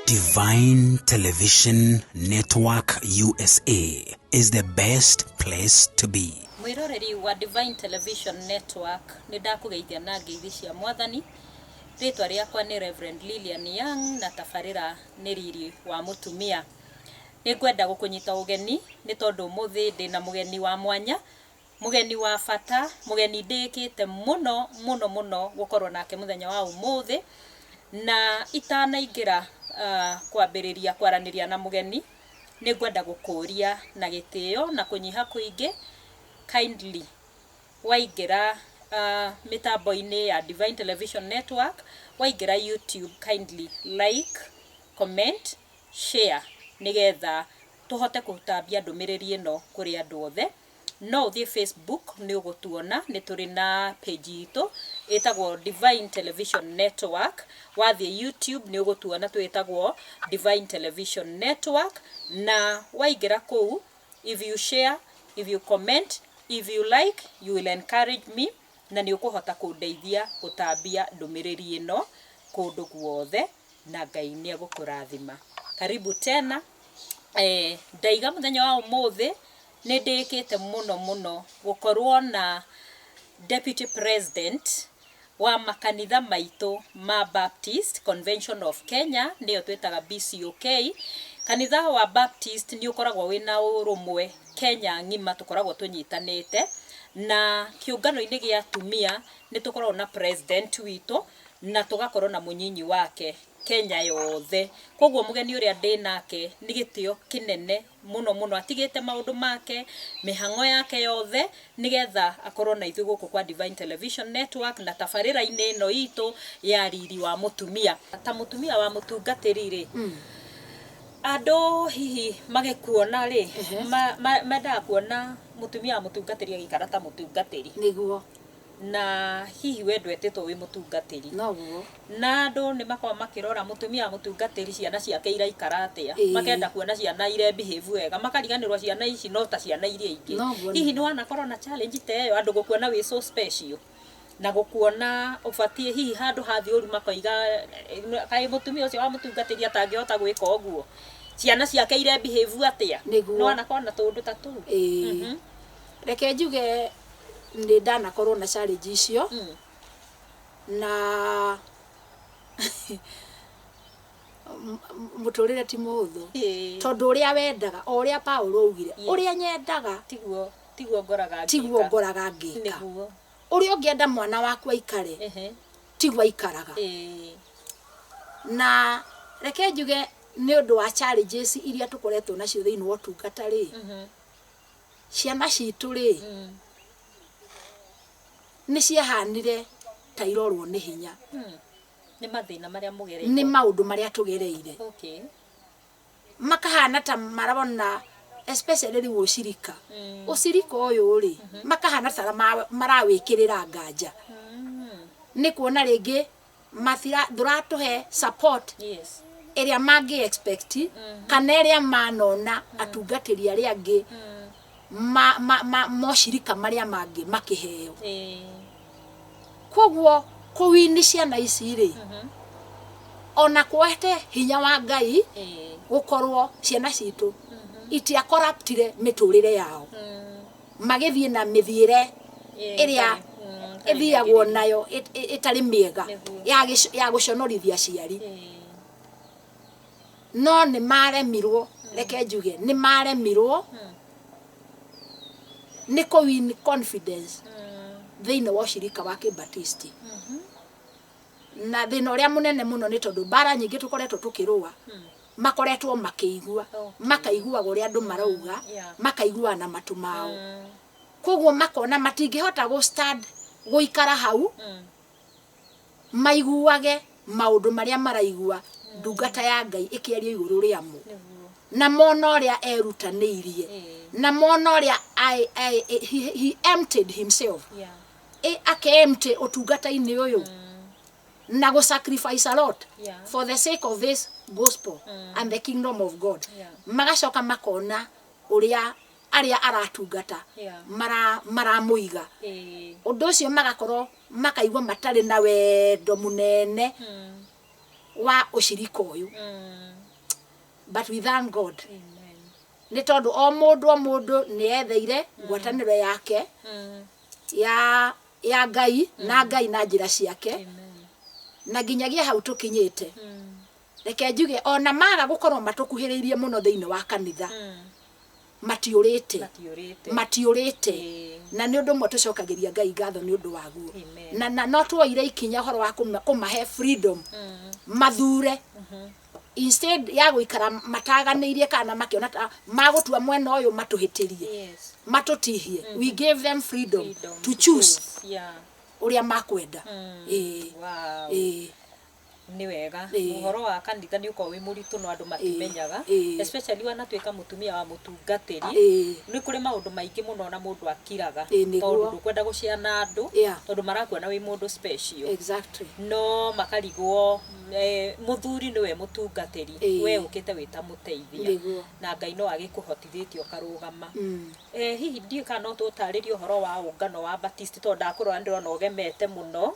Divine Television Network USA is the best place to be. Mwĩroreri wa Divine Television Network, nĩ ndakũgeithia na ngeithi cia Mwathani. Rĩtwa rĩakwa nĩ Reverend Lilian Young na tabarĩra nĩ Riri wa Mũtumia. Nĩ ngwenda gũkũnyita ũgeni nĩ tondũ ũmũthĩ ndĩna mũgeni wa mwanya, mũgeni wa bata, mũgeni ndĩĩkĩte mũno mũno mũno gũkorwo nake mũthenya wa ũmũthĩ. Na itanaingĩra kwambĩrĩria kwaranĩria na mũgeni, nĩ ngwenda gũkũria na gĩtĩo na kũnyiha kũingĩ, kindly waingĩra mĩtambo-inĩ ya Divine Television Network, waingĩra YouTube, kindly like, comment, share, nĩgetha tũhote kũtambia ndũmĩrĩri ĩno kũrĩ andũ othe. No ũthiĩ Facebook nĩ ũgũtuona, nĩ tũrĩ na page itũ ĩtagwo Divine Television Network. Wathiĩ YouTube nĩ ũgũtuona twĩtagwo Divine Television Network, na waingĩra kũu, if you share, if you comment, if you like, you will encourage me na nĩ ũkũhota kũndeithia gũtambia ndũmĩrĩri ĩno kũndũ guothe, na Ngai nĩ egũkũrathima. Karibu tena. Ndaiga mũthenya wa ũmũthĩ nĩ ndĩkĩte mũno mũno gũkorwo na Deputy President wa makanitha maitũ ma Baptist Convention of Kenya, nĩyo twĩtaga BCOK. Kanitha wa Baptist nĩ ũkoragwo wĩna ũrũmwe Kenya ng'ima, tũkoragwo tũnyitanĩte na kĩũngano-inĩ gĩa atumia nĩ tũkoragwo na president witũ na tũgakorwo na mũnyinyi wake Kenya yothe. Koguo mũgeni ũrĩa ndĩ nake nĩ gĩtĩo kĩnene mũno mũno, atigĩte maũndũ make, mĩhang'o yake yothe, nĩgetha akorwo na ithuĩ gũkũ kwa Divine Television Network na tabarĩra-inĩ ĩno itũ ya Riri wa Mũtumia. Ta mũtumia wa mũtungatĩri rĩ, andũ hihi magĩkuona rĩ, mendaga kuona mũtumia wa mũtungatĩri agĩikara ta mũtungatĩri. Nĩguo. Na hihi we ndwetĩtwo wĩ mũtungatĩri. Noguo. Na andũ nĩ makoragwo makĩrora mũtumia wa mũtungatĩri ciana ciake iraikara atĩa. Makenda kuona ciana ire behave wega, makariganĩrwo ciana ici no ta ciana iria ingĩ. Noguo. Hihi nĩ wanakorwo na challenge ta ĩyo, andũ gũkuona wĩ so special na gũkuona ũbatiĩ hihi handũ hathiĩ ũru makoiga, kaĩ mũtumia ũcio wa mũtungatĩri atangĩhota gwĩka ũguo, ciana ciake ire behave atĩa? Nĩguo. Nĩ wanakorwo na tũũndũ ta tũu? Ĩĩ. Reke njuge nĩ ndanakorwo na challenge icio, na mũtũrĩre ti mũhũthũ, tondũ ũrĩa wendaga, o ũrĩa Paũlũ augire, ũrĩa nyendaga tiguo ngoraga ngĩka. Tiguo ngoraga ngĩka. Ũrĩa ũngĩenda mwana waku aikare, tiguo aikaraga. Na reke njuge nĩ ũndũ wa challenges iria tũkoretwo nacio thĩinĩ wa ũtungata rĩ, ciana citũ rĩ, nĩ ciahanire ta irorwo nĩ hinya. Nĩ mathĩna marĩa mũgereire. Nĩ maũndũ marĩa tũgereire. Makahana ta marona, especially rĩu ũcirika. Ũcirika ũyũ rĩ, makahana ta marawĩkĩrĩra nganja. Nĩ kuona rĩngĩ matira ndũratũhe support ĩrĩa mangĩ expect, kana ĩrĩa manona atungatĩri arĩa angĩ mocirika marĩa mangĩ makĩheo. Koguo kũwini ciana ici rĩ, ona kwete hinya wa Ngai gũkorwo ciana citũ itia corruptire mĩtũrĩre yao, magĩthiĩ na mĩthiĩre ĩrĩa ĩthiagwo nayo ĩtarĩ mĩega ya gũconorithia aciari. No nĩ maremirwo, reke njuge nĩ maremirwo nĩ kũ win confidence thĩinĩ wa ũcirika wa Kĩbatisti. Na thĩna ũrĩa mũnene mũno nĩ tondũ mbara nyingĩ tũkoretwo tũkĩrũa, makoretwo makĩigua, makaiguaga ũrĩa andũ marauga, makaiguaga na matũ mao. Koguo makona matingĩhota gũ stand gũikara hau, maiguage maũndũ marĩa maraigua ndungata ya Ngai ĩkĩaria igũrũ rĩamo. Na mona ũrĩa erutanĩirie, na mona ũrĩa he emptied himself. Ake empty ũtungata-inĩ ũyũ. Na gũ sacrifice a lot for the sake of this gospel and the kingdom of God. Magacoka makona ũrĩa arĩa aratungata maramũiga. Ũndũ ũcio magakorwo makaigua matarĩ na wendo mũnene. Wa ũcirika ũyũ. But we thank God. Amen. Nĩ tondũ o mũndũ, o mũndũ nĩ etheire ngwatanĩro yake ya Ngai na Ngai na njĩra ciake. Amen. Na nginyagia hau tũkinyĩte, reke njuge ona maga gũkorwo matũkuhĩrĩirie mũno thĩinĩ wa kanitha, matiũrĩte. Matiũrĩte. Matiũrĩte. Na nĩ ũndũ ũmwe tũcokagĩria Ngai ngatho nĩ ũndũ waguo. Amen. Na no tuoire ikinya ũhoro wa kũmahe freedom mathure instead ya gũikara mataganĩirie kana makĩona ta magũtua mwena ũyũ matũhĩtĩrie, matũtihie. We gave them freedom, Freedom to choose ũrĩa makwenda. Ĩĩ. Ĩĩ. Nĩ wega. Ĩĩ. Ũhoro wa kanitha nĩ ũkoragwo wĩ mũritũ, no andũ matimenyaga, especially wanatuĩka mũtumia wa mũtungatĩri. Nĩ kũrĩ maũndũ maingĩ mũno na mũndũ akiraga, tondũ ndũkwenda gũciana andũ, tondũ marakuona wĩ mũndũ special. No makarigwo, mũthuri nĩwe mũtungatĩri, we ũkĩte wĩ ta mũteithia. Na Ngai no agĩkũhotithĩtie ũkarũgama. Hihi ndiũĩ kana no tũtarĩrie ũhoro wa ũngano wa Baptist, tondũ ndakũrora ndĩrona ũgemete mũno.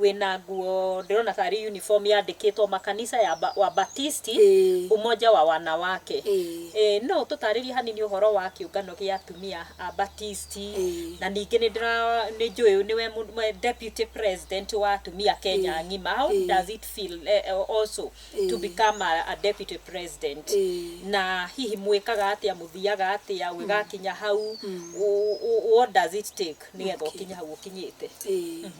Wĩna nguo ndĩrona tarĩ uniform yandĩkĩtwo makanisa ya wa Baptisti, umoja wa wanawake. No tũtarĩrie hanini ũhoro wa kĩũngano gĩa atumia a Baptisti? Na ningĩ nĩ ndĩra nĩ njũĩ nĩwe deputy president wa atumia Kenya ng'ima. How does it feel also to become a deputy president? Na hihi mwĩkaga atĩa, mũthiaga atĩa ũgĩgakinya hau? What does it take nĩgetha ũkinye hau ũkinyĩte? Ĩĩ.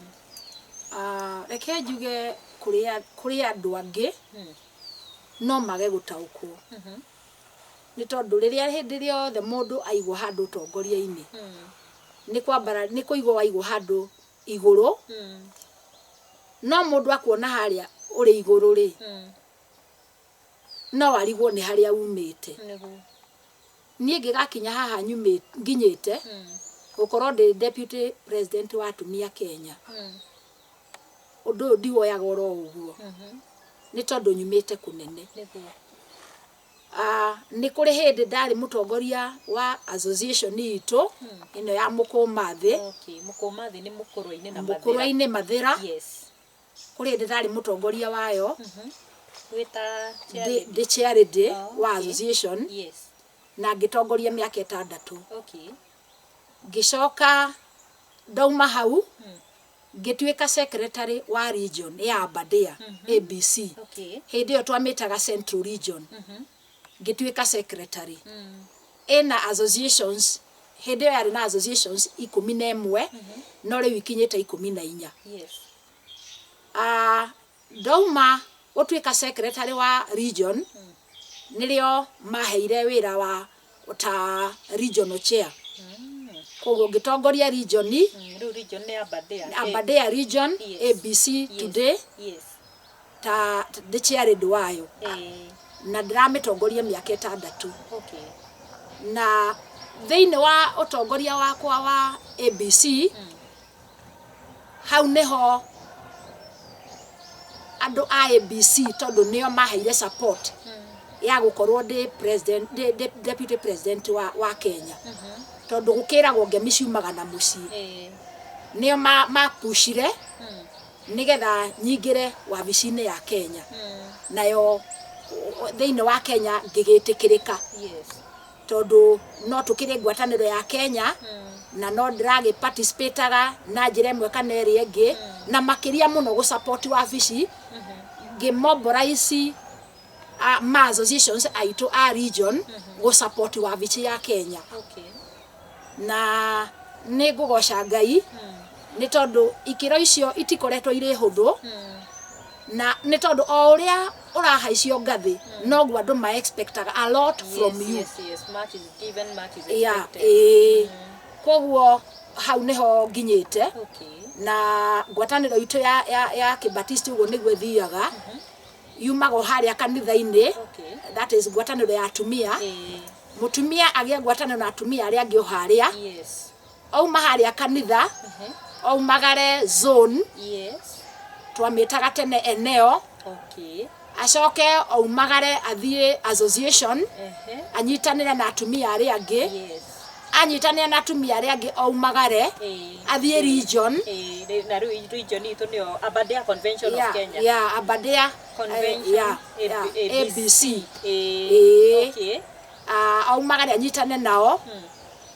Ah, reke njuge kũrĩ andũ angĩ no mage gũtaũkwo, nĩ tondũ rĩrĩa hĩndĩ rĩothe mũndũ aigwo handũ ũtongoria-inĩ, nĩ kwambara, nĩ kũigwo waigwo handũ igũrũ, no mũndũ akuona harĩa ũrĩ igũrũ rĩ, no arigwo nĩ harĩa umĩte. Niĩ ngĩgakinya haha nginyĩte gũkorwo ndĩ deputy president wa atumia Kenya, ũndũ ũyũ ndiwoyaga oro ũguo, nĩ tondũ nyumĩte kũnene. Ah, nĩ kũrĩ hĩndĩ ndarĩ mũtongoria wa association itũ ĩno ya Mũkũmathĩ. Okay, Mũkũmathĩ nĩ Mũkũrwe-inĩ na Mathĩra. Mũkũrwe-inĩ Mathĩra. Kũrĩ hĩndĩ ndarĩ mũtongoria wayo. Wĩta ndĩ chairlady wa association, na ngĩtongoria mĩaka 6. Ngĩcoka ndauma hau, ngĩtuĩka secretary wa region ya Aberdare ABC. Hĩndĩ ĩyo twamĩtaga Central Region. Ngĩtuĩka secretary ĩna associations. Hĩndĩ ĩyo yarĩ na associations 11, no rĩu ikinyĩte 14. Ah, ndauma gũtuĩka secretary wa region, nĩrĩo maheire wĩra wa ta regional chair, koguo ngĩtongoria region. Rĩu region nĩ Aberdare. Aberdare region. ABC today, ta ndĩ chairlady wayo, na ndĩramĩtongoria mĩaka 6. Na thĩinĩ wa ũtongoria wakwa wa ABC, hau nĩho andũ a ABC, tondũ nĩo maheire support ya gũkorwo ndĩ president, ndĩ deputy president wa Kenya, tondũ gũkĩragwo ngemi ciumaga na mũciĩ. Nĩo mapushire nĩgetha nyingĩre wabici-inĩ ya Kenya, nayo thĩinĩ wa Kenya ngĩgĩtĩkĩrĩka, tondũ no tũkĩrĩ ngwatanĩro ya Kenya, na no ndĩragĩ participataga na njĩra ĩmwe kana ĩrĩa ĩngĩ, na makĩria mũno gũ support wabici, ngĩ mobilize ma associations aitũ a region gũ support wabici ya Kenya. Na nĩ ngũgoca Ngai, nĩ tondũ ikĩro icio itikoretwo irĩ hũthũ, na nĩ tondũ o ũrĩa ũrahaicio ngathĩ, noguo andũ ma expectaga a lot from you. Yes. Much is given, much is expected. Ĩĩ, koguo hau nĩho nginyĩte. Na ngwatanĩro itũ ya kĩbatisti ũguo nĩguo ĩthiaga, yumaga o harĩa kanitha-inĩ. That is ngwatanĩro ya atumia. Mũtumia agĩe ngwatanĩro na atumia arĩa angĩ o harĩa, auma harĩa kanitha, aumagare zone, twamĩtaga tene eneo, acoke aumagare athiĩ association, anyitanĩre na atumia arĩa angĩ. Anyitanĩra na atumia arĩa angĩ aumagare, athiĩ region. Na rĩu region itũ nĩyo Aberdare Convention of Kenya. Yeah, Aberdare Convention. Yeah, yeah, ABC. ABC. Ah, aumagare anyitane nao,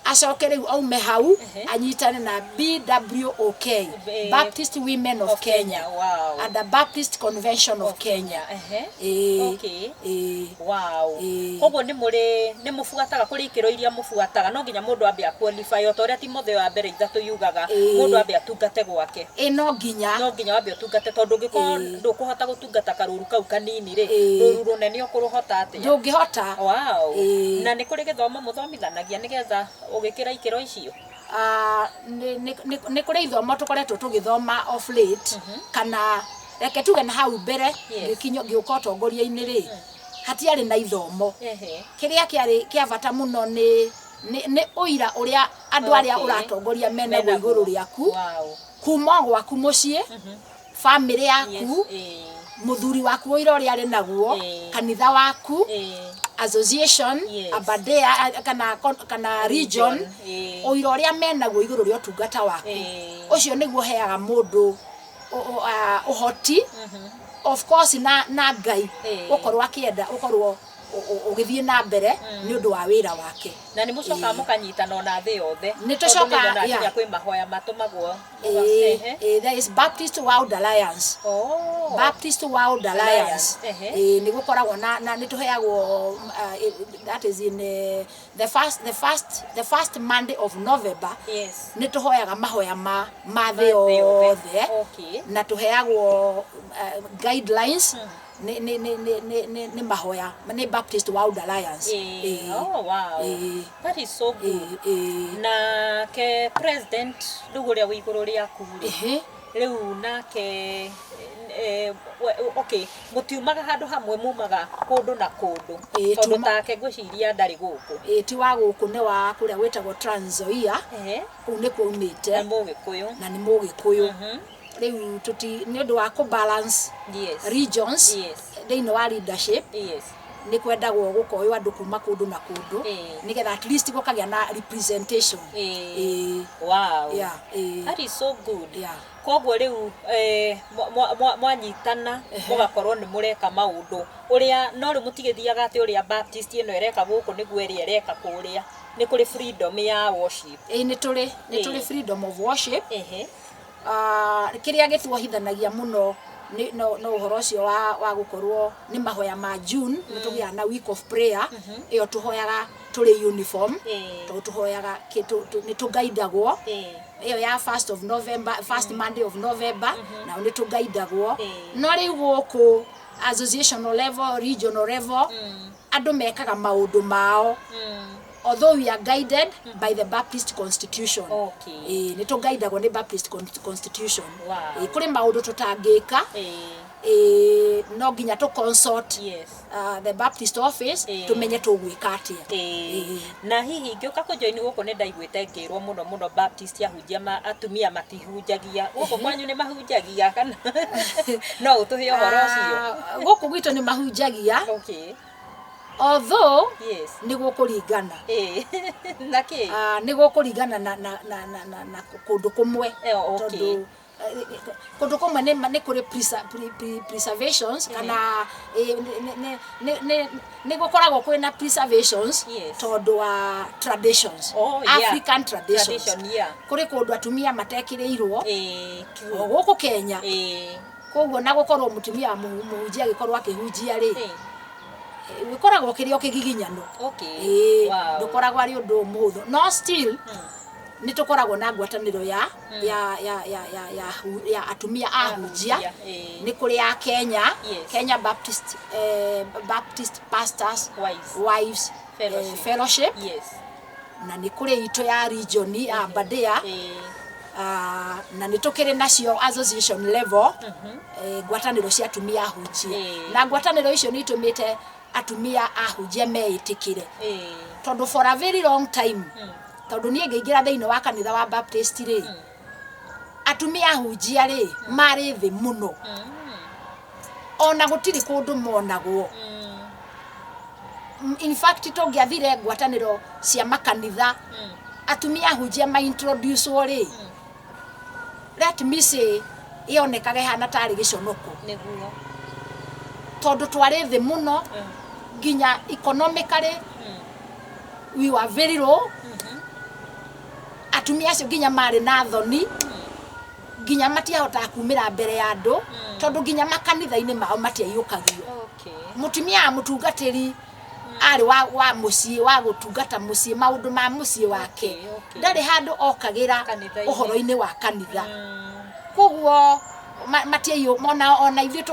acoke rĩu aume hau, anyitane na BWOK, Baptist Women of Kenya, and the Baptist Convention of Kenya. Wow. Koguo nĩ mũrĩ nĩ mũbuataga kũrĩ ikĩro iria mũbuataga, no nginya mũndũ ambe aqualify o ta ũrĩa Timotheo wa mbere 3 yugaga, mũndũ ambe atungate gwake. Ĩ, no nginya. No nginya wambe ũtungate, tondũ ũngĩkorwo ndũkũhota gũtungata karũru kau kanini rĩ, rũru rũnene ũkũrũhota atĩa? Ndũngĩhota. Na nĩ kũrĩ gĩthomo mũthomithanagia nĩgetha ũgĩkĩra ikĩro icio? Ah, nĩ kũrĩ ithomo tũkoretwo tũgĩthoma of late, kana reke tuge na hau mbere, ngĩkinya ngĩũka ũtongoria-inĩ rĩ, hatiarĩ na ithomo. Kĩrĩa kĩarĩ kĩa bata mũno nĩ ũira ũrĩa andũ arĩa ũratongoria menaguo Menaguo. igũrũ rĩaku, kuma o gwaku mũciĩ, bamĩrĩ yaku, mũthuri waku, ũira ũrĩa arĩ naguo, kanitha waku, association, Aberdare kana region, ũira ũrĩa menaguo igũrũ rĩa ũtungata waku, ũcio nĩguo ũheaga mũndũ ũhoti, of course na Ngai gũkorwo akĩenda ũkorwo ũgĩthiĩ na mbere nĩ ũndũ wa wĩra wake. Na nĩ mũcokaga mũkanyitana ona thĩ yothe? Nĩ tũcokaga, Tondũ nĩ nginya kwĩ mahoya matũmagwo. Ĩĩ, there is Baptist World Alliance. Baptist World Alliance. Alliance. Ĩĩ, nĩ gũkoragwo na nĩ tũheagwo, that is in the first Monday of November, nĩ tũhoyaga mahoya ma thĩ Ma thĩ yothe. yothe, na tũheagwo guidelines nĩ mahoya nĩ Baptist World Alliance. Oh, wow. That is so good. Nake president rĩu ũrĩa wĩ igũrũ rĩaku rĩ, rĩu nake okay, mũtiumaga handũ hamwe, mumaga kũndũ na kũndũ? Ĩĩ, Tondũ take ngwĩciria ndarĩ gũkũ. Ĩĩ, ti wa gũkũ, nĩ wa kũrĩa gwĩtagwo Trans Nzoia. Kũu nĩkuo umĩte. Na Mũgĩkũyũ. Na nĩ Mũgĩkũyũ. Rĩu tũti nĩ ũndũ wa kũ balance regions thĩinĩ wa leadership, nĩ kwendagwo gũkoywo andũ kuma kũndũ na kũndũ, nĩgetha at least gũkagĩa na representation. Wow. Yeah. That is so good. Koguo rĩu mwanyitana mũgakorwo nĩ mũreka maũndũ ũrĩa, no rĩu mũtigĩthiaga atĩ ũrĩa Baptist ĩno ĩreka gũkũ nĩguo ĩrĩa ĩreka kũrĩa, nĩ kũrĩ freedom ya worship? Ĩĩ, nĩ tũrĩ freedom of worship. Ah, kĩrĩa gĩtuohithanagia mũno nĩ no ũhoro ũcio wa gũkorwo nĩ mahoya ma June, nĩ tũgĩaga na week of prayer, ĩyo tũhoyaga tũrĩ uniform, tondũ tũhoyaga nĩ tũgaidagwo, ĩyo ya first of November, first Monday of November, nao nĩ tũgaidagwo. No rĩu gũkũ associational level, regional level, andũ mekaga maũndũ mao, although we are guided by the Baptist Constitution. Ĩĩ, nĩ tũgaidagwo nĩ Baptist Constitution. Ĩĩ, kũrĩ maũndũ tũtangĩka, ĩĩ, no nginya tũ consult the Baptist office, tũmenye tũgwĩka atĩa. Na hihi ngĩũka kũjoin gũkũ nĩ ndaiguĩte ngĩrwo mũno mũno Baptist ahunjia atumia matihunjagia gũkũ kwanyu, nĩ mahunjagia kana no ũtũhe ũhoro ũcio? Ah, gũkũ gwitũ nĩ mahunjagia, although nĩ gũkũringana. Na kĩ? Ah, nĩ gũkũringana na kũndũ kũmwe, tondũ kũndũ kũmwe nĩ kũrĩ preservations kana nĩ gũkoragwo kwĩna preservations, tondũ wa traditions, African traditions. Tradition, yeah. Kũrĩ kũndũ atumia matekĩrĩirwo, o gũkũ Kenya. Koguo na gũkorwo mũtumia wa mũhunjia agĩkorwo akĩhunjia rĩ, gĩkoragwo kĩrĩ o kĩgiginyano. Ĩĩ, ndũkoragwo arĩ ũndũ mũhũthũ, no still nĩ tũkoragwo na ngwatanĩro ya atumia ahunjia. Nĩ kũrĩ ya Kenya, Kenya Baptist, Baptist Pastors Wives. Wives Fellowship. Fellowship. Na nĩ kũrĩ itũ ya region ya Aberdare. Ah, na nĩ tũkĩrĩ nacio association level, ngwatanĩro cia atumia ahunjia. Na ngwatanĩro icio nĩ itũmĩte atumia ahunjia meĩtĩkĩre, tondũ for a very long time, tondũ niĩ ngĩingĩra thĩinĩ wa kanitha wa Baptist rĩ, atumia ahunjia rĩ marĩ thĩ mũno, ona gũtirĩ kũndũ monagwo. In fact, tũngĩathire ngwatanĩro cia makanitha Atumia ahunjia ma introduce rĩ, let me say, yonekaga ĩhana tarĩ gĩconoko, tondũ twarĩ thĩ mũno, nginya economically we were very low. Atumia acio nginya marĩ na thoni, nginya matiahotaga kumĩra mbere ya andũ, tondũ nginya makanitha-inĩ mao matiaiyũkagio. Mũtumia wa mũtungatĩri arĩ wa mũciĩ, wa gũtungata mũciĩ, maũndũ ma mũciĩ wake. Ndarĩ handũ okagĩra Kanitha-inĩ. Ũhoro-inĩ wa kanitha. Koguo matiaiyũ ona ithuĩ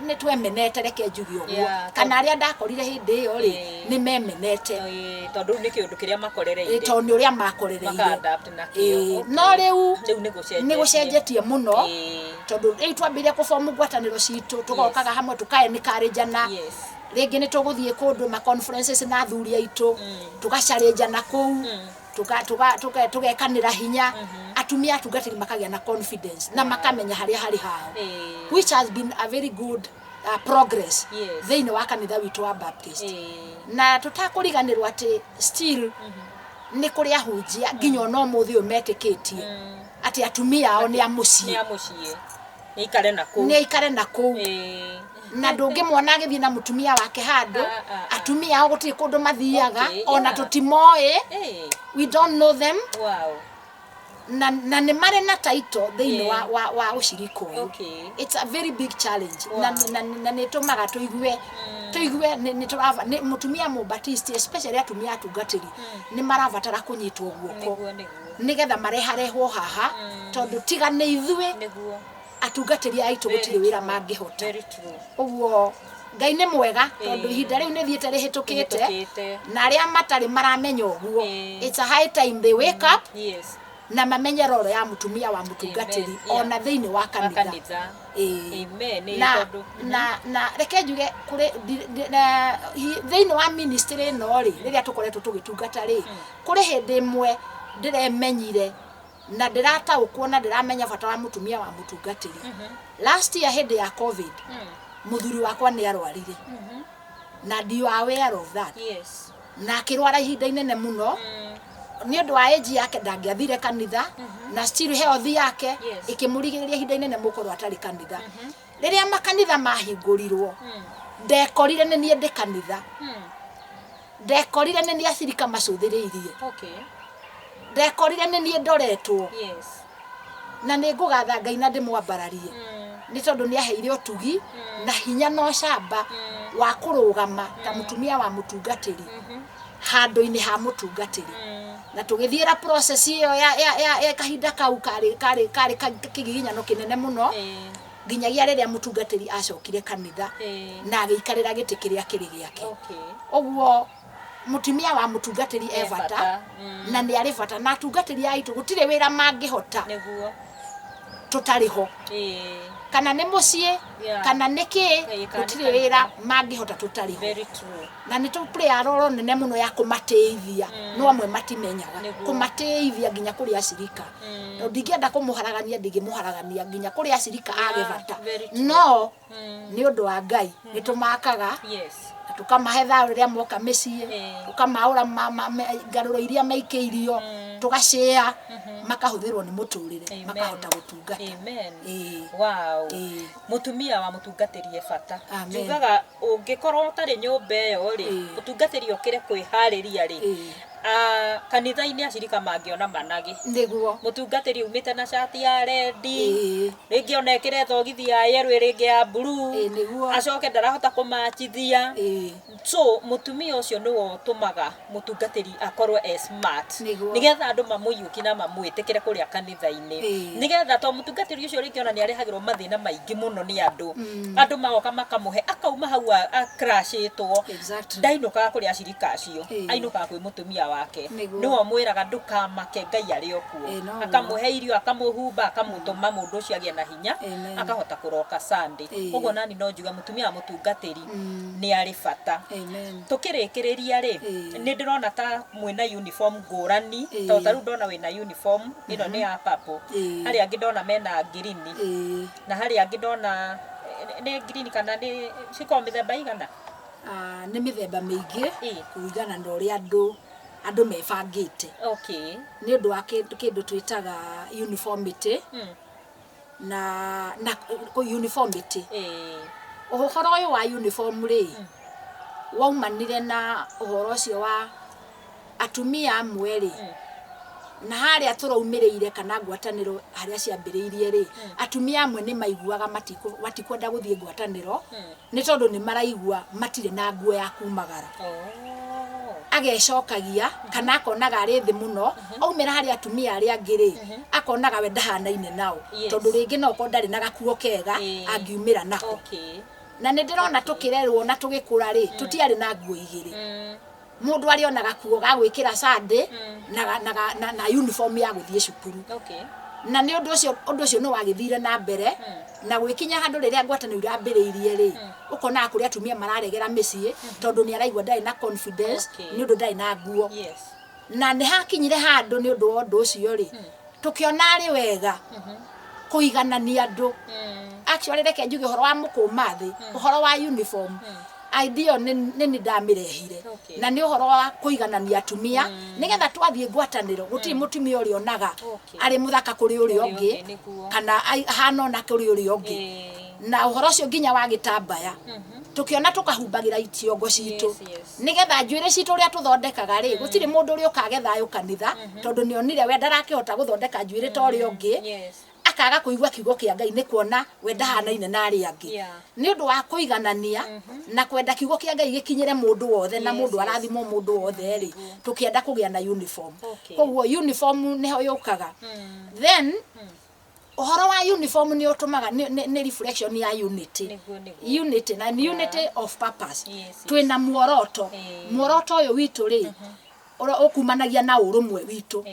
nĩ twemenete, reke njuge ũguo, kana arĩa ndakorire hĩndĩ ĩyo rĩ, nĩ memenete. Ĩĩ, tondũ rĩu nĩ kĩũndũ kĩrĩa makorereire. Tondũ nĩ ũrĩa makorereire. Maka-adapt nakĩo. No rĩu Rĩu nĩ gũcenjetie. Nĩ gũcenjetie mũno, tondũ rĩu twambĩrĩria kũbomu ngwatanĩro citũ, tũgokaga hamwe, tũkaenĩkarĩnjana. Rĩngĩ nĩ tũgũthiĩ kũndũ ma conferences na athuri aitũ, tũgacarĩnjana kũu, tũgekanĩra hinya. Atumia atungatĩri makagĩa na confidence na makamenya harĩa harĩ hao, which has been a very good progress thĩinĩ wa kanitha witũ wa Baptist. Na tũtakũriganĩrwo atĩ still nĩ kũrĩ ahunjia nginya ona ũmũthĩ ũyũ metĩkĩtie atĩ atumia ao nĩ a mũciĩ. Nĩ a mũciĩ, nĩ ikare na kũu. Nĩ aikare na kũu. Na ndũngĩmuona agĩthiĩ na mũtumia wake handũ. Ah, ah, ah. Atumia ao gũtirĩ kũndũ mathiaga, ona tũtimoĩ. We don't know them. Na nĩ marĩ na title thĩinĩ wa ũcirika ũyũ. It's a very big challenge. Na nĩ ĩtũmaga tũigue nĩ mũtumia mũbatisti, especially atumia atungatĩri, nĩ marabatara kũnyitwo guoko Nĩguo nĩguo. Nĩgetha mareharehwo haha, tondũ tiga nĩ ithuĩ atungatĩri aitũ, gũtirĩ wĩra mangĩhota. Very true. Ũguo Ngai nĩ mwega, tondũ ihinda rĩu nĩ thiĩte rĩhĩtũkĩte, Rĩhĩtũkĩte. Na arĩa matarĩ maramenya ũguo, it's a high time they wake up na mamenye roro ya mũtumia wa mũtungatĩri Amen. Ona thĩinĩ wa Wa kanitha. kanitha. Ĩĩ. Amen. Ĩĩ, Na tondũ na reke njuge kũrĩ thĩinĩ wa ministry ĩno rĩ, rĩrĩa tũkoretwo tũgĩtungata rĩ, kũrĩ hĩndĩ ĩmwe ndĩremenyire na ndĩrataũkwo na ndĩramenya bata wa mũtumia wa mũtungatĩri. Last year, hĩndĩ ya COVID, mũthuri wakwa nĩ arwarire na ndi aware of that, na akĩrwara ihinda inene mũno. Nĩ ũndũ wa age yake ndangĩathire kanitha, na still health yake ĩkĩmũrigĩrĩria ihinda inene mũkorwo atarĩ kanitha. Rĩrĩa makanitha mahingũrirwo, ndekorire nĩ niĩ ndĩ kanitha. Ndekorire nĩ niĩ acirika macũthĩrĩirie. Ndekorire nĩ niĩ ndoretwo. Na nĩ ngũgatha Ngai na ndĩmwambararie, nĩ tondũ nĩ aheire ũtugi na hinya na ũcamba wa kũrũgama ta mũtumia wa mũtungatĩri handũ-inĩ ha mũtungatĩri, na tũgĩthiĩra process ĩyo ya kahinda kau karĩ kĩgiginyano kĩnene mũno, nginyagia rĩrĩa mũtungatĩri acokire kanitha na agĩikarĩra gĩtĩ kĩrĩa kĩrĩ gĩake. Ũguo mũtumia wa mũtungatĩri e E bata, bata. Na nĩ arĩ bata, na atungatĩri aitũ gũtirĩ wĩra mangĩhota tũtarĩ ho, kana nĩ mũciĩ, kana nĩ kĩ, Kana nĩ gũtirĩ kanitha. Wĩra mangĩhota tũtarĩ ho. Very true. Na nĩ tũ play a role nene mũno ya kũmatĩithia, no amwe matimenyaga kũmatĩithia nginya kũrĩ acirika. Tondũ ndingĩenda kũmũharagania, ndingĩmũharagania nginya kũrĩ acirika age bata. Very true. No nĩ ũndũ wa Ngai nĩ tũmakaga na tũkamahe thayũ rĩrĩa moka mĩciĩ, tũkamaũra ngarũro iria maikĩirio, tũgacĩa makahũthĩrwo nĩ mũtũrĩre, Amen. makahota gũtungata. Amen. Ĩĩ. Wow. Ĩĩ. Mutumia wa mutungatĩri e bata. Amen. Njugaga ũngĩkorwo ũtarĩ nyũmba ĩyo rĩ, mũtungatĩri okĩre kwĩharĩria rĩ, kanitha-inĩ acirika mangĩona managĩ. Mũtungatĩri umĩte na cati ya red, rĩngĩ ona ĩkĩre thogithi ya yellow, rĩngĩ ya blue, Ĩĩ, nĩguo. Acoke ndarahota kũmachithia. So mutumia ũcio nĩwe ũtũmaga mũtungatĩri akorwo e smart, nĩgetha andũ mamũiyũkie na mamwĩtĩkĩre kũrĩa kanitha-inĩ, nĩgetha to mũtungatĩri ũcio rĩngĩ ona nĩ arehagĩrwo mathĩna maingĩ mũno nĩ andũ. Andũ magoka makamũhe, akauma hau akracĩtwo. Ndainũkaga kũrĩ acirika acio, ainũkaga kwĩ mũtumia wake. Nĩwe ũmwĩraga, "Ndũkamake, Ngai arĩ o kuo." Ĩĩ, noguo. Akamũhe irio, akamũhumba, akamũtũma mũndũ ũcio agĩe na hinya, Amen. Akahota kũroka Sunday. Ũguo nani no njuga mũtumia wa mũtungatĩri nĩ arĩ bata. Amen. Tukĩrĩkĩrĩria rĩ, nĩ ndĩrona ta mwĩna uniform ngũrani, to ta rĩu ndona wĩna uniform ĩno nĩ ya purple, harĩa angĩ ndona mena green, na harĩa angĩ ndona nĩ green, kana nĩ cikoragwo mĩthemba igana? Ah, nĩ mĩthemba mĩingĩ, kũringana na ũrĩa andũ Andũ mebangĩte nĩ ũndũ wa kĩndũ twĩtaga uniformity na uniformity. Ũhoro ũyũ wa uniform rĩ, waumanire na ũhoro ũcio wa atumia amwe rĩ, na harĩa tũraumĩrĩire kana ngwatanĩro harĩa ciambĩrĩirie rĩ, atumia amwe nĩ maiguaga matikwenda gũthiĩ ngwatanĩro nĩ tondũ nĩ maraigua matirĩ na nguo ya kumagara. Agecokagia kana akonaga arĩ thĩ mũno, aumĩra harĩ atumia arĩa angĩ rĩ, akonaga we ndahanaine nao, tondũ rĩngĩ no okorwo ndarĩ na gakuo kega angiumĩra nako. Na nĩ ndĩrona tũkĩrerwo na tũgĩkũra rĩ, tũtiarĩ na nguo igĩrĩ. Mũndũ arĩ ona gakuo ga gwĩkĩra Sunday na uniform ya gũthiĩ cukuru. Na nĩ ũndũ ũcio nĩ wagĩthire na mbere na gwĩkinya handũ rĩrĩa ngwatanĩro irambĩrĩirie rĩ, ũkonaga kũrĩ atumia mararegera mĩciĩ tondũ nĩ araigua ndarĩ na confidence nĩ ũndũ ndarĩ na nguo. Na nĩ hakinyire handũ nĩ ũndũ wa ũndũ ũcio rĩ, tũkĩona arĩ wega kũiganania andũ. Actually, reke njuge ũhoro wa mũkũma thĩ, ũhoro wa uniform idea nĩ ndamĩrehire na nĩ ũhoro wa kũiganania atumia nĩgetha twathiĩ ngwatanĩro gũtirĩ mũtumia ũrĩa onaga arĩ mũthaka kũrĩ ũrĩa Ũrĩa ũngĩ ũngĩ, nĩguo. kana ahana ona kũrĩ ũrĩa ũngĩ. Na ũhoro ũcio nginya wa gĩtambaya, tũkĩona tũkahumbagĩra ciongo citũ nĩgetha njuĩrĩ citũ ũrĩa tũthondekaga rĩ, gũtirĩ mũndũ ũrĩa ũkage thayũ kanitha tondũ nĩ onire we ndarakĩhota gũthondeka njuĩrĩ ta ũrĩa ũngĩ, akaga kũigua kiugo kĩa Ngai nĩ kuona we ndahanaine na arĩa angĩ. Nĩ ũndũ wa kũiganania na kwenda kiugo kĩa Ngai gĩkinyĩre mũndũ wothe na mũndũ arathimwo mũndũ wothe rĩ, tũkĩenda kũgĩa na uniform. Koguo uniform nĩho yũkaga. Then ũhoro wa uniform nĩ ũtũmaga nĩ reflection ya unity. Nĩguo nĩguo. Unity na unity of purpose. Twĩna muoroto. Muoroto ũyũ witũ rĩ, ũrĩa ũkumanagia na ũrũmwe witũ.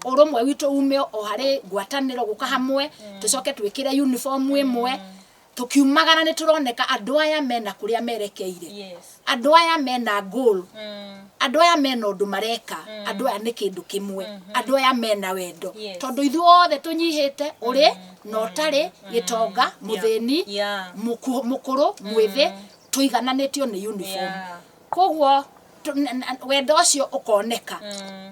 Ũrũmwe witũ ume o harĩ ngwatanĩro gũka hamwe, tũcoke twĩkĩre uniform ĩmwe, tũkiumagara nĩ tũroneka andũ aya mena kũrĩa merekeire, andũ aya mena goal, andũ aya mena ũndũ mareka, andũ aya nĩ kĩndũ kĩmwe, andũ aya mena wendo, tondũ ithuothe tũnyihĩte ũrĩ na ũtarĩ, gĩtonga, mũthĩni, mũkũrũ, mwĩthĩ, tũigananĩtio nĩ uniform. Koguo wendo ũcio ũkoneka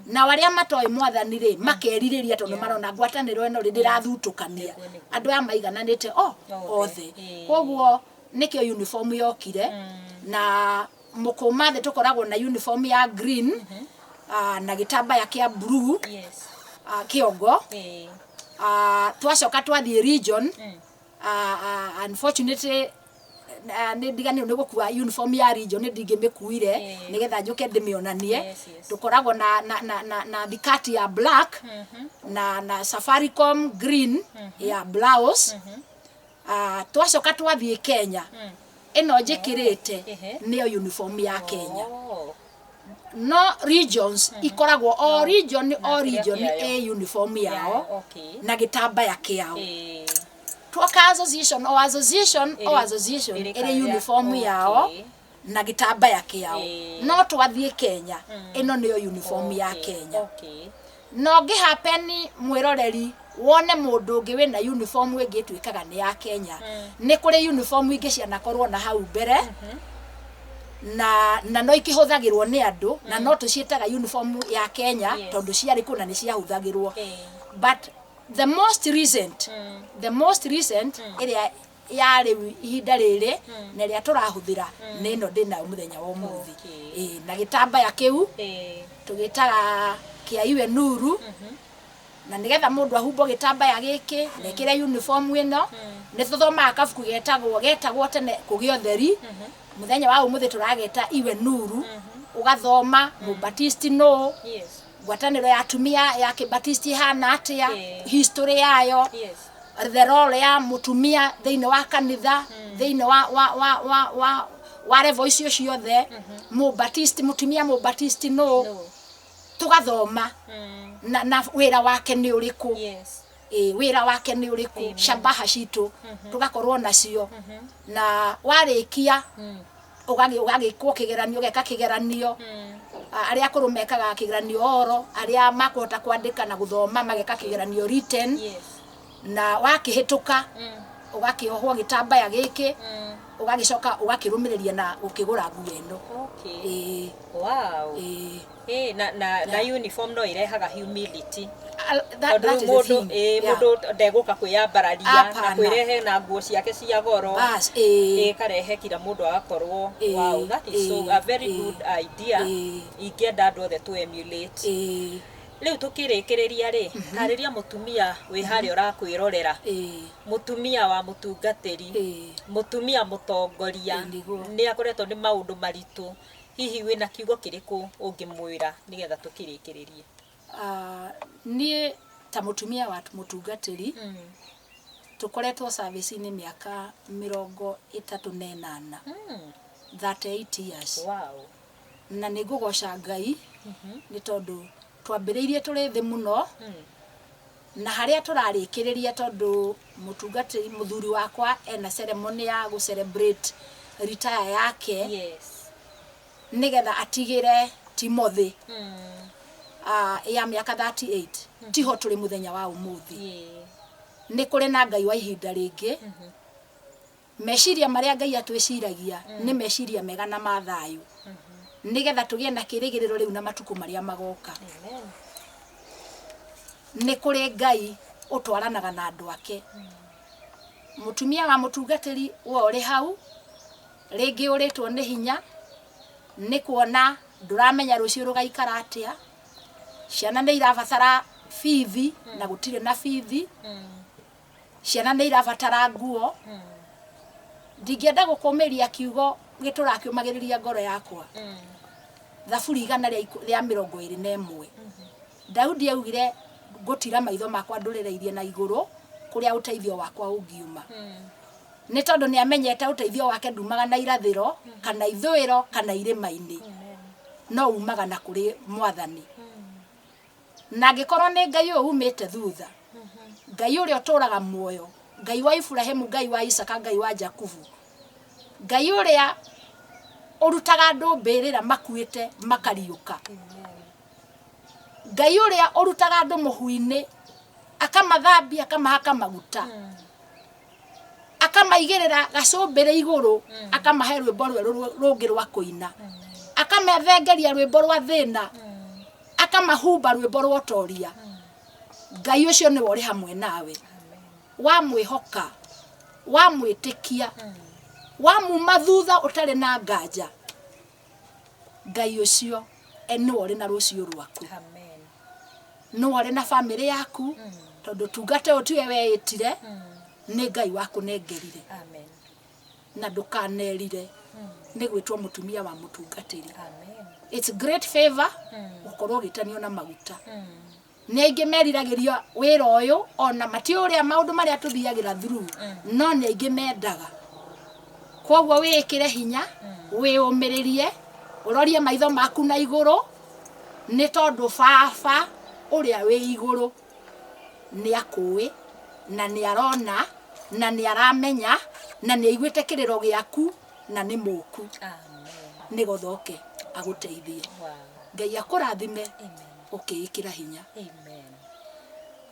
na arĩa matoĩ Mwathani rĩ, makerirĩria tondũ marona ngwatanĩro ĩno rĩ ndĩrathutũkania. Nĩguo, nĩguo. Andũ aya maigananĩte o Othe. othe. Koguo nĩkĩo uniform yokire. Na mũkũma thĩ tũkoragwo na uniform ya green na gĩtambaya kĩa blue kĩongo. Twacoka twathiĩ region, unfortunately nĩ ndiganĩirwo nĩ gũkua uniform ya region, nĩ ndingĩmĩkuire nĩgetha njũke ndĩmĩonanie. Tũkoragwo na thikati ya black na Safaricom green ya blouse. Twacoka twathiĩ Kenya, ĩno njĩkĩrĩte nĩyo uniform ya Kenya. No regions ikoragwo o region o Na kĩrĩa region kĩayo. ĩ uniform yao na gĩtambaya kĩao. Twoka association, o association o association ĩrĩ ĩrĩ karĩa. uniform yao na gĩtambaya kĩao. No twathiĩ Kenya, ĩno nĩyo uniform ya Kenya. No ngĩhappen mwĩroreri wone mũndũ ũngĩ wĩna uniform ĩngĩ ĩtuĩkaga nĩ ya Kenya, nĩ kũrĩ uniform ingĩ cianakorwo na hau mbere na no ikĩhũthagĩrwo nĩ andũ na no tũciĩtaga uniform ya Kenya tondũ ciarĩ kũ na nĩ ciahũthagĩrwo. But the most recent ĩrĩa ya rĩu ihinda rĩrĩ na ĩrĩa tũrahũthĩra nĩ ĩno ndĩnayo mũthenya wa ũmũthĩ. Ĩĩ, na gĩtambaya kĩu tũgĩtaga kĩa Iwe Nuru, na nĩgetha mũndũ ahumbwo gĩtambaya gĩkĩ na ĩkĩre uniform ĩno, nĩ tũthomaga kabuku getagwo tene Kũgĩa Ũtheri. Mũthenya wa ũmũthĩ tũrageta Iwe Nuru. Ũgathoma mũbatisti nũ, ngwatanĩro ya atumia ya kĩbatisti ĩhana atĩa, history yayo, the role ya mũtumia thĩinĩ wa kanitha, thĩinĩ wa level icio ciothe, mũbatisti, mũtumia mũbatisti nũ. No. Tũgathoma na wĩra wake nĩ ũrĩkũ. Ĩ, wĩra wake nĩ ũrĩkũ. Shabaha citũ tũgakorwo nacio, na warĩkia ũgagĩkwo kĩgeranio, ũgeka kĩgeranio. Arĩa akũrũ mekaga kĩgeranio oro, arĩa makũhota kwandĩka na gũthoma mageka kĩgeranio written. Na wakĩhĩtũka, ũgakĩohwo gĩtambaya gĩkĩ. Ũgagĩcoka ũgakĩrũmĩrĩria na gũkĩgũra nguo ĩno. Ĩĩ. Wow. Ĩĩ. Ĩ, na uniform no irehaga humility. That, Tondũ that is the mũndũ thing. ĩ, Yeah. mũndũ ndegũka kwĩyambararia na Hapana. kwĩrehe na nguo ciake cia goro. Bas, ĩĩ. Ĩkarehe kila mũndũ agakorwo. Wow, that is so a very good idea. Ingĩenda andũ othe to emulate. Rĩu tũkĩrĩkĩrĩria rĩ, tarĩria mũtumia wĩ harĩa ũrakwĩrorera, mũtumia wa mũtungatĩri, mũtumia mũtongoria, Ĩĩ, nĩguo. nĩ akoretwo nĩ maũndũ maritũ, hihi wĩna kiugo kĩrĩkũ ũngĩmwĩra nĩgetha tũkĩrĩkĩrĩrie? Ah, niĩ ta mũtumia wa mũtungatĩri, tũkoretwo service-inĩ mĩaka 38, 38 years. Na nĩ ngũgoca Ngai nĩ tondũ twambĩrĩirie tũrĩ thĩ mũno na harĩa tũrarĩkĩrĩria, tondũ mũtungatĩri mũthuri wakwa ena ceremony ya gũ celebrate retire yake, nĩgetha atigĩre Timothy, ya mĩaka 38. Tiho tũrĩ mũthenya wa ũmũthĩ. Nĩ kũrĩ na Ngai wa ihinda rĩngĩ. Meciria marĩa Ngai atwĩciragia nĩ meciria mega na ma thayũ, nĩgetha tũgĩe na kĩrĩgĩrĩro rĩu na matukũ marĩa magoka. Amen. Nĩ kũrĩ Ngai ũtwaranaga na andũ ake. Mũtumia wa mũtungatĩri, we ũrĩ hau rĩngĩ ũrĩtwo nĩ hinya nĩ kuona ndũramenya rũciũ rũgaikara atĩa, ciana nĩ irabatara bithi na gũtirĩ na bithi, ciana nĩ irabatara nguo, ndingĩenda gũkũmĩria kiugo gĩtũrakĩũmagĩrĩria ngoro yakwa. Thaburi 121, Daudi augire, "Ngũtira maitho makwa ndũrĩrĩirie na igũrũ kũrĩa ũteithio wakwa ũngiuma," nĩ tondũ nĩ amenyete ũteithio wake ndumaga na irathĩro kana ithũĩro kana irĩma-inĩ, no umaga na kũrĩ Mwathani. Na angĩkorwo nĩ Ngai ũyũ umĩte thutha, Ngai ũrĩa ũtũraga muoyo, Ngai wa Iburahĩmu, Ngai wa Isaka, Ngai wa Jakubu, Ngai ũrĩa ũrutaga andũ mbĩrĩra makuĩte makariũka, Ngai ũrĩa ũrutaga andũ mũhu-inĩ akamathambia, akamahaka maguta, akamaigĩrĩra gacũmbĩrĩ igũrũ, akamahe rwĩmbo rwerũ rũngĩ rwa kũina, akamethengeria rwĩmbo rwa thĩna, akamahumba rwĩmbo rwa ũtoria, Ngai ũcio nĩwe ũrĩ hamwe nawe. Wamwĩhoka, wamwĩtĩkia, wamuma thutha ũtarĩ na nganja, Ngai ũcio nĩwe ũrĩ na rũciũ rwaku. Amen. Nĩwe ũrĩ na bamĩrĩ yaku, tondũ tungata ũyũ tiwe weĩtire, nĩ Ngai wakũnengerire. Amen. Na ndũkanerire nĩ gwĩtwo mũtumia wa mũtungatĩri. Amen. It's great favor gũkorwo ũgĩtanio na maguta. Nĩ aingĩ meriragĩria wĩra ũyũ, ona mati ũrĩa maũndũ marĩa tũthiagĩra through, no nĩ aingĩ mendaga. Koguo wĩĩkĩre hinya, wĩũmĩrĩrie, ũrorie maitho maku na igũrũ, nĩ tondũ baba ũrĩa wĩ igũrũ nĩ akũĩ na nĩ arona na nĩ aramenya na nĩ aiguĩte kĩrĩro gĩaku na nĩ mũku. Amen. Nĩgetha oke agũteithie. Ngai akũrathime. Amen. Ũkĩĩkĩra hinya. Amen.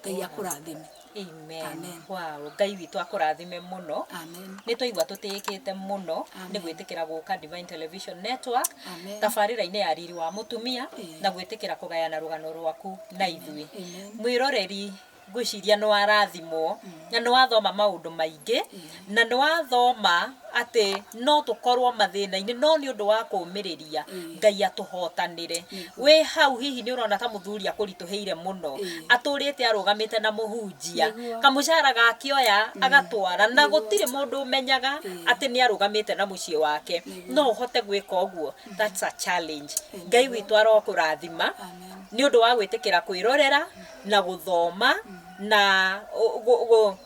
Ngai akũrathime. Amen. Amen. Wow, Ngai witũ akũrathime mũno. Amen. Nĩ twaigua tũtĩĩkĩte mũno Amen. nĩ gwĩtĩkĩra gũka Divine Television Network Amen. tabarĩra-inĩ ya Riri wa Mũtumia na gwĩtĩkĩra kũgayana rũgano rwaku na ithuĩ. Amen. Mwĩroreri, ngwĩciria nĩ warathimwo na nĩ wathoma maũndũ maingĩ, na nĩ wathoma atĩ no tũkorwo mathĩna-inĩ, no nĩ ũndũ wa kũũmĩrĩria Ngai atũhotanĩre. Wĩ hau hihi nĩ ũrona ta mũthuri akũritũhĩire mũno, atũrĩte arũgamĩte na mũhunjia, kamũcara gakĩoya agatwara na gũtirĩ mũndũ ũmenyaga atĩ nĩ arũgamĩte na mũciĩ wake, no ũhote gwĩka ũguo? That's a challenge. Ngai witũ arokũrathima Amen. nĩ ũndũ wa gwĩtĩkĩra kwĩrorera na gũthoma na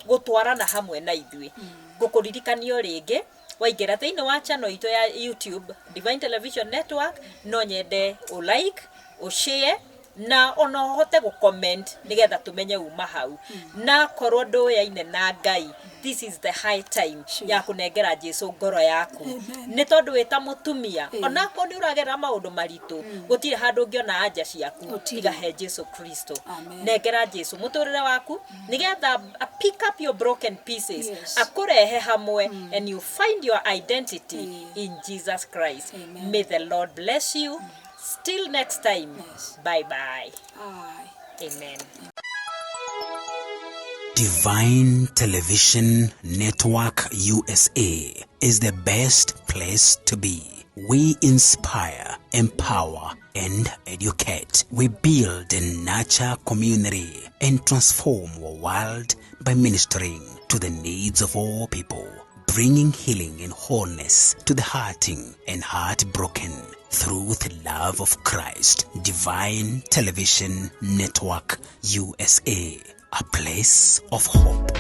gũtwarana hamwe na ithuĩ. Ngũkũririkanio rĩngĩ, waingĩra thĩinĩ wa channel itũ ya YouTube, Divine Television Network, no nyende ũ like, ũ share. Na ona ũhote gũ comment nĩgetha tũmenye uma hau. Na korwo ndũyaine na Ngai, this is the high time ya kũnengera Jesu ngoro yaku, nĩ tondũ wĩ ta mũtumia, onakorwo nĩ ũragerera maũndũ maritũ, gũtirĩ handũ ũngĩona anja ciaku Gũtirĩ. tiga he Jesu Kristo. Amen. Nengera Jesu mũtũrĩre waku nĩgetha pick up your broken pieces, akũrehe hamwe, and you find your identity in Jesus Christ. Amen. May the Lord bless you. Still next time. Bye bye. Aye. Amen. Divine Television Network USA is the best place to be. We inspire, empower, and educate. We build and nurture community and transform our world by ministering to the needs of all people, bringing healing and wholeness to the hurting and heartbroken through the love of Christ. Divine Television Network USA, a place of hope.